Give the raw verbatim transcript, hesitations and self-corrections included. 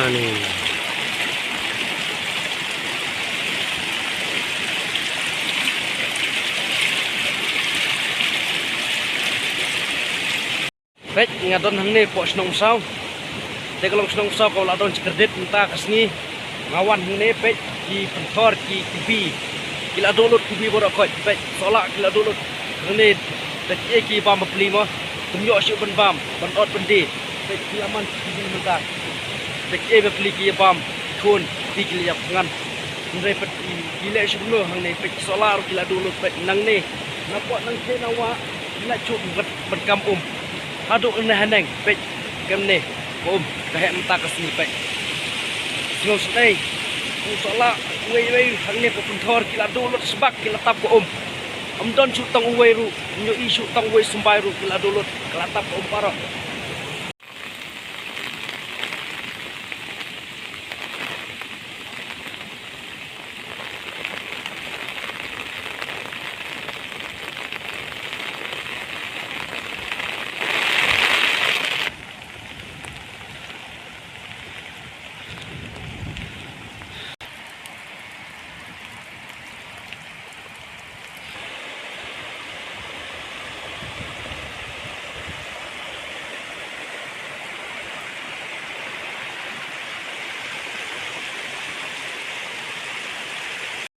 Peit, nga don hangne poh shnong Saw. Te ka long shnong Saw ka la don shi khyrdit mynta ka sngi. Nga wan hangne, peit, ki pynthor ki, ki bi. Ki la duh lut ki bi baroh khoit, peit, sohlah ki la duh lut. Hangne, peit, kiei ki bam bapli mo. Kim ïoh shuh ban bam, ban ot ban die. Peit, ki la man ki bi mynta. Peit, kiei bapli ki ïa bam, khun, ki, ki la ïap ngan. Hynrei peit, ki leh shuh kumno hangne, peit, sohlah ruh ki la duh lut, peit, nangne. Napoh nangthei nawah, ki la shu ban, ban kam um. Haduh ne haneng, peit, kam ne, ka um, ka heh mynta ka sngi, peit. Sngewsynei, u sohlah, uwei uwei, hangne ka pynthor, ki la duh lut sbak, ki la tap ka um. Ym don shuh tang uwei ruh, ym ïohi shuh tang uwei symbai ruh, ki la duh lut, ki la tap ka um baroh.